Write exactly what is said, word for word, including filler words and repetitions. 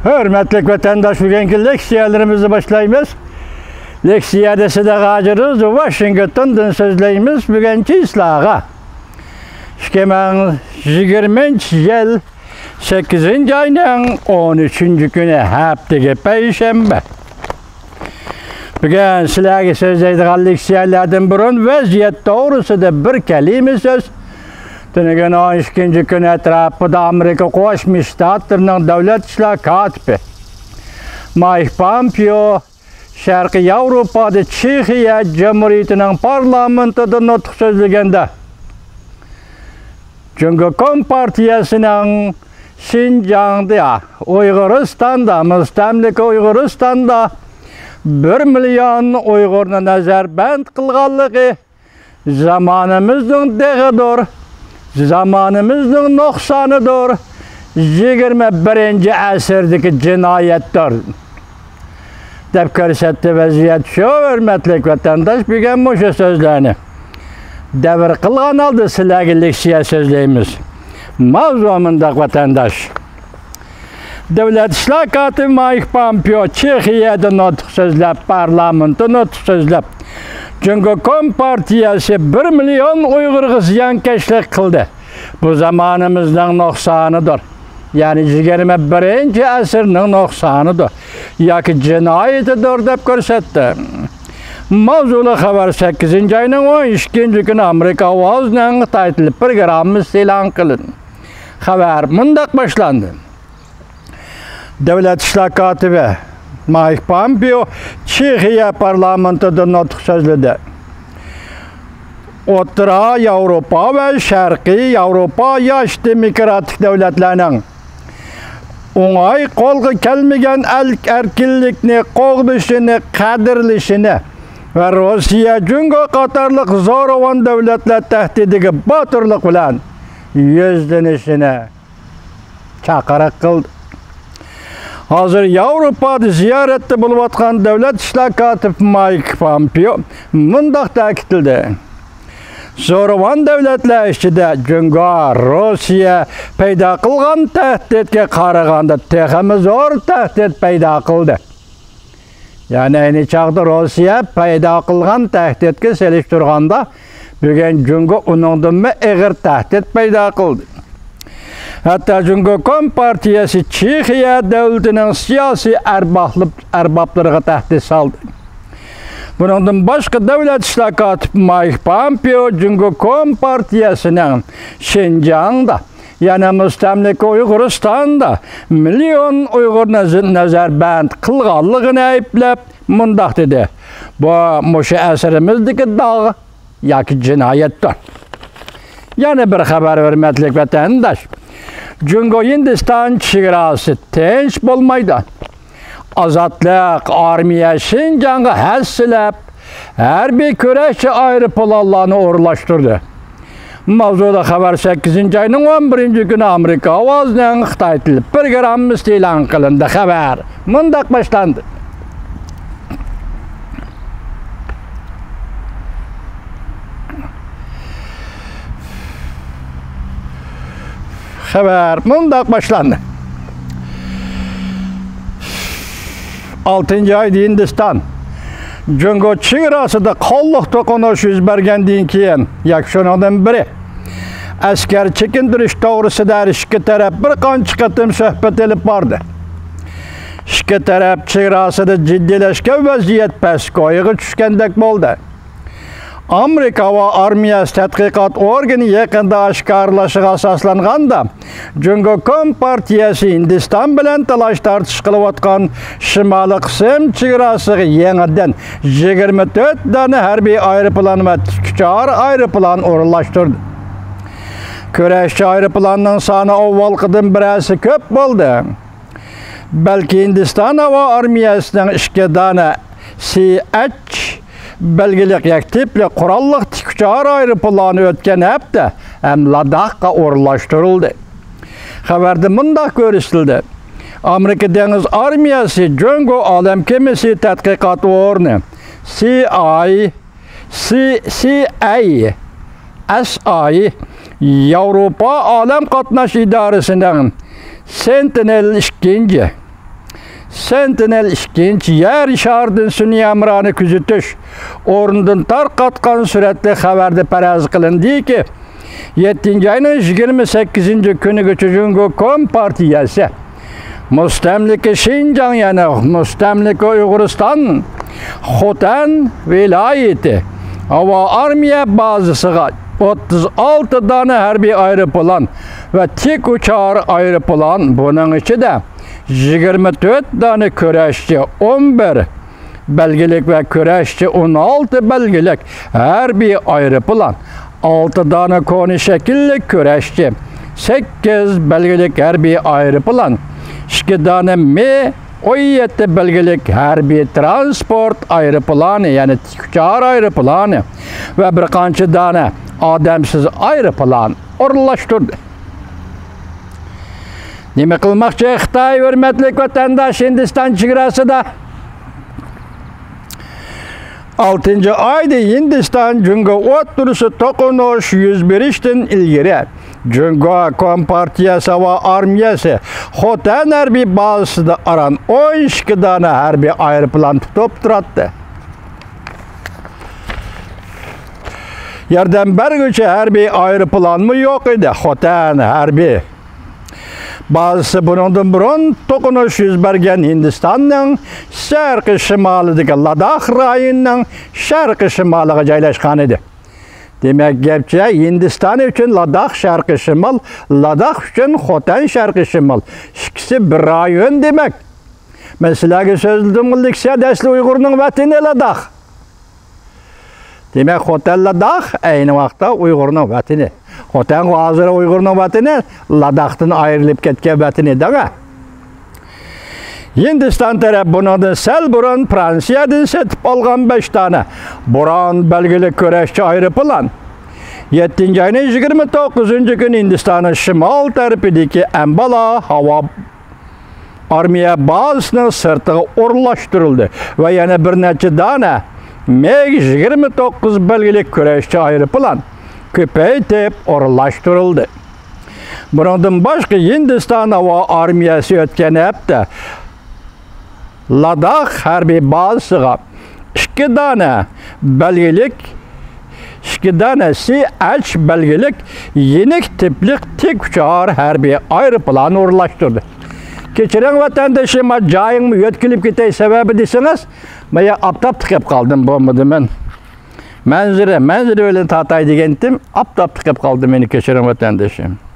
ھۆرمەتلىك ۋەتەنداش، بۈگۈنكى لېكسىيەلىرىمىزنى باشلايمىز. لېكسىيەدە سىدىق ھاجىرىز، ۋاشىنگتوندىن سۆزلەيمىز. بۈگۈن چىسلاغا ئىككى مىڭ يىگىرمىنچى يىل سەككىزىنچى ئاينىڭ ئون ئۈچىنچى كۈنى، ھەپتىگە پەيشەنبە. بۈگۈن سىلەرگە سۆزلەيدىغان لېكسىيەلەردىن بۇرۇن ۋەزىيەت توغرىسىدا بىر كەلىمە سۆز. تۈنۈگۈن ئون ئىككىنچى كۈن ئەتراپىدا ئامېرىكا قوشما شتاتلىرىنىڭ دۆلەت ئىشلار كاتىپى مايك پامپېئو شەرقىي ياۋروپادا چېخىيە جۇمھۇرىيىتىنىڭ پارلامېنتىدا نۇتۇق سۆزلىگەندە، جۇڭگو كومپارتىيەسىنىڭ شىنجاڭدا، ئۇيغۇرىستاندا، مۇستەملىكە ئۇيغۇرىستاندا بىر مىليون ئۇيغۇرنى نەزەربەند قىلغانلىقى زامانىمىزنىڭ دېغىدۇر، زامانىمىزنىڭ نۇقسانىدۇر، يىگىرمە بىرىنچى ئەسىردىكى جىنايەتتۇر، دەپ كۆرسەتتى. ۋەزىيەت شۇ، ھۆرمەتلىك ۋەتەنداش، بۈگۈن مۇشۇ سۆزلەرنى دەۋر قىلغان ھالدا سىلەرگە لېكسىيە سۆزلەيمىز. ماۋزۇ مۇنداق، ۋەتەنداش. دۆلەت ئىشلار كاتىپى مايك پامپېئو چېخىيەدە نۇتۇق سۆزلەپ، پارلامېنتتا نۇتۇق سۆزلەپ، جۇڭگو كومپارتىيەسى بىر مىليون ئۇيغۇرغا زىيانكەشلىك قىلدى. بۇ زامانىمىزنىڭ نۇقسانىدۇر. يەنى يىگىرمە بىرىنچى ئەسىرنىڭ نۇقسانىدۇر ياكى جىنايىتىدۇر دەپ كۆرسەتتى. ماۋزۇلۇق خەۋەر سەككىزىنچى ئاينىڭ ئون ئىككىنچى كۈنى ئامېرىكا ئاۋازىنىڭ خىتاي تىلى پروگراممىسى ئېلان قىلىندى. خەۋەر مۇنداق باشلاندى. دۆلەت ئىشلار كاتىپى مايك پامپېئو چېخىيە پارلامېنتىدا نۇتۇق سۆزلىدى. ئوتتۇرا ياۋروپا ۋە شەرقىي ياۋروپا ياش دېموكراتىك دۆلەتلەرنىڭ ئوڭاي قولغا كەلمىگەن ئەل-، ئەركىنلىكنى قوغدىشىنى، قەدىرلىشىنى ۋە روسىيە، جۇڭگو قاتارلىق زورىۋان دۆلەتلەر تەھدىتىگە باتۇرلۇق بىلەن يۈزلىنىشىنى چاقىرىق قىلدى. ھازىر ياۋروپادا زىيارەتتە بولۇۋاتقان دۆلەت ئىشلار كاتىپى مايك پامپېئو مۇنداق تەكىتلىدى: زورىۋان دۆلەتلەر ئىچىدە جۇڭگو، روسىيە پەيدا قىلغان تەھدىتكە قارىغاندا تېخىمۇ زور تەھدىت پەيدا قىلدى. يەنى ئەينى چاغدا روسىيە پەيدا قىلغان تەھدىتكە سېلىشتۇرغاندا، بۈگۈن جۇڭگو ئۇنىڭدىنمۇ ئېغىر تەھدىت پەيدا قىلدى. ھەتتا جۇڭگو كومپارتىيەسى چېخىيە دۆلىتىنىڭ سىياسىي ئەربابلىق-، ئەربابلىرىغا تەھدىت سالدى. بۇنىڭدىن باشقا، دۆلەت ئىشلار كاتىپى مايك پامپېئو جۇڭگو كومپارتىيەسىنىڭ شىنجاڭدا، يەنى مۇستەملىكە ئۇيغۇرىستاندا مىليون ئۇيغۇرنى نەز-، نەزەربەند قىلغانلىقىنى ئەيىبلەپ، مۇنداق دېدى: بۇ مۇشۇ ئەسىرىمىزدىكى داغ ياكى جىنايەتتۇر. يەنە بىر خەۋەر، ھۆرمەتلىك ۋەتەنداش. جۇڭگو ھىندىستان چېگراسى تىنچ بولمايدۇ. ئازادلىق ئارمىيە شىنجاڭغا ھەسسىلەپ، ھەربىي كۈرەشچى ئايروپىلانلارنى ئورۇنلاشتۇردى. ماۋزۇدا خەۋەر سەككىزىنچى ئاينىڭ ئون بىرىنچى كۈنى ئامېرىكا ئاۋازىنىڭ خىتاي تىلى پروگراممىسىدا ئېلان قىلىندى. خەۋەر مۇنداق باشلاندى. خەۋەر مۇنداق باشلاندى. ئالتىنچى ئايدا ھىندىستان جۇڭگو چېگراسىدا قانلىق توقۇنۇش يۈز بەرگەندىن كېيىن، ياكى شۇنىڭدىن بېرى، ئەسكەر چېكىندۈرۈش توغرىسىدا ھەر ئىككى تەرەپ بىر قانچە قېتىم سۆھبەت ئېلىپ باردى. ئىككى تەرەپ چېگراسىدا جىددىيلەشكەن ۋەزىيەت پەسكويىغا چۈشكەندەك بولدى. ئامېرىكا ھاۋا ئارمىيەسى تەتقىقات ئورگىنى يېقىندا ئاشكارىلىشىغا ئاساسلانغاندا، جۇڭگو كومپارتىيەسى ھىندىستان بىلەن تالاش-تارتىش قىلىۋاتقان شىمالىي قىسىم چېگراسىغا يېڭىدىن يىگىرمە تۆت دانە ھەربىي ئايروپىلان ۋە تىكئۇچار ئايروپىلان ئورۇنلاشتۇردى. كۈرەشچى ئايروپىلاننىڭ سانى ئاۋۋالقىدىن بىر ھەسسە كۆپ بولدى. بەلكى ھىندىستان ھاۋا ئارمىيەسىنىڭ ئىككى دانە سى ئەيچ بەلگىلىك يەكتىپلىك قوراللىق تىكئۇچار ئايروپىلانى ئۆتكەن ھەپتە ھەم لاداخقا ئورۇنلاشتۇرۇلدى. خەۋەردە مۇنداق كۆرسىتىلدى: ئامېرىكا دېڭىز ئارمىيەسى جۇڭگو ئالەم كېمىسى تەتقىقات ئورنى، سى ئاي، سى، سى ئەي ئەس ئاي، ياۋروپا ئالەم قاتناش ئىدارىسىنىڭ سېنتىنېل ئىككىنچى، سېنتىنېل ئىككىنچى يەر شارىدىن سۈنئىي ھەمراھنى كۆزىتىش ئورنىدىن تارقاتقان سۈرەتلىك خەۋەردە پەرەز قىلىندىكى، يەتتىنچى ئاينىڭ يىگىرمە سەككىزىنچى كۈنىگىچە جۇڭگو كومپارتىيەسى مۇستەملىكە شىنجاڭ، يەنى مۇستەملىكە ئۇيغۇرىستان خوتەن ۋىلايىتى ھاۋا ئارمىيە بازىسىغا ئوتتۇز ئالتە دانە ھەربىي ئايروپىلان ۋە تىك ئۇچار ئايروپىلان، بۇنىڭ ئىچىدە يىگىرمە تۆت دانە كۈرەشچى، ئون بىر بەلگىلىك ۋە كۈرەشچى، ئون ئالتە بەلگىلىك ھەربىي ئايروپىلان، ئالتە دانە كونا شەكىللىك كۈرەشچى، سەككىز بەلگىلىك ھەربىي ئايروپىلان، ئىككى دانە مى ئون يەتتە بەلگىلىك ھەربىي تىرانسپورت ئايروپىلانى، يەنى تىك ئۇچار ئايروپىلانى ۋە بىر قانچە دانە ئادەمسىز ئايروپىلان ئورۇنلاشتۇردى. نېمە قىلماقچى خىتاي، ھۆرمەتلىك ۋەتەنداش، ھىندىستان چېگراسىدا؟ ئالتىنچى ئايدا ھىندىستان جۇڭگو ئوتتۇرىسىدا توقۇنۇش يۈز بېرىشتىن ئىلگىرى، جۇڭگو كومپارتىيەسى ھاۋا ئارمىيەسى خوتەن ھەربىي بازىسىدا ئاران ئون ئىككى دانە ھەربىي ئايروپىلان تۇتۇپ تۇراتتى. ياردەم بەرگۈچى ھەربىي ئايروپىلانمۇ يوق ئىدى. خوتەن ھەربىي بازىسى بۇنىڭدىن بۇرۇن توقۇنۇش يۈز بەرگەن ھىندىستاننىڭ شەرقىي شىمالىدىكى لاداخ رايونىنىڭ شەرقىي شىمالىغا جايلاشقان ئىدى. دېمەك، گەپچە ھىندىستان ئۈچۈن لاداخ شەرقىي شىمال، لاداخ ئۈچۈن خوتەن شەرقىي شىمال، ئىككىسى بىر رايون دېمەك. مەن سىلەرگە سۆزلىدىم، لىكسىيا دەسلى ئۇيغۇرنىڭ ۋەتىنى لاداخ. دېمەك، خوتەن لاداخ ئەينى ۋاقىتتا ئۇيغۇرنىڭ ۋەتىنى. خوتەنغۇ ھازىر ئۇيغۇرنىڭ ۋەتىنى، لاداختىن ئايرىلىپ كەتكەن ۋەتىنى دەڭە. ھىندىستان تەرەپ بۇنىڭدىن سەل بۇرۇن فرانسىيەدىن سېتىپ ئالغان بەش دانە بۇران بەلگىلىك كۈرەشچى ئايروپىلان، يەتتىنچى ئاينىڭ يىگىرمە توققۇزىنچى كۈنى ھىندىستاننىڭ شىمال تەرىپىدىكى ئەمبالا ھاۋا ئارمىيە بازىسىنىڭ سىرتىغا ئورۇنلاشتۇرۇلدى ۋە يەنە بىر نەچچە دانە مىگ يىگىرمە توققۇز بەلگىلىك كۈرەشچى ئايروپىلان كۆپەيتىپ ئورۇنلاشتۇرۇلدى. بۇنىڭدىن باشقا، ھىندىستان ھاۋا ئارمىيەسى ئۆتكەن ھەپتە لاداخ ھەربىي بازىسىغا ئىككى دانە بەلگىلىك، ئىككى دانە سى ئەچ بەلگىلىك يېنىك تىپلىق تىك ئۇچار ھەربىي ئايروپىلان ئورۇنلاشتۇردى. كەچۈرۈڭ ۋەتەندىشىم، جايىڭمۇ يۆتكىلىپ كېتەي، سەۋەبى دېسىڭىز، مانا ئاپتاپتا قېلىپ قالدىم، بولمىدى مەن. مەنزىرە، مەنزىرە بىلەن تارتاي دېگەنتىم، ئاپتاپتا قېلىپ قالدىم، مېنى كەچۈرۈڭ ۋەتەندىشىم.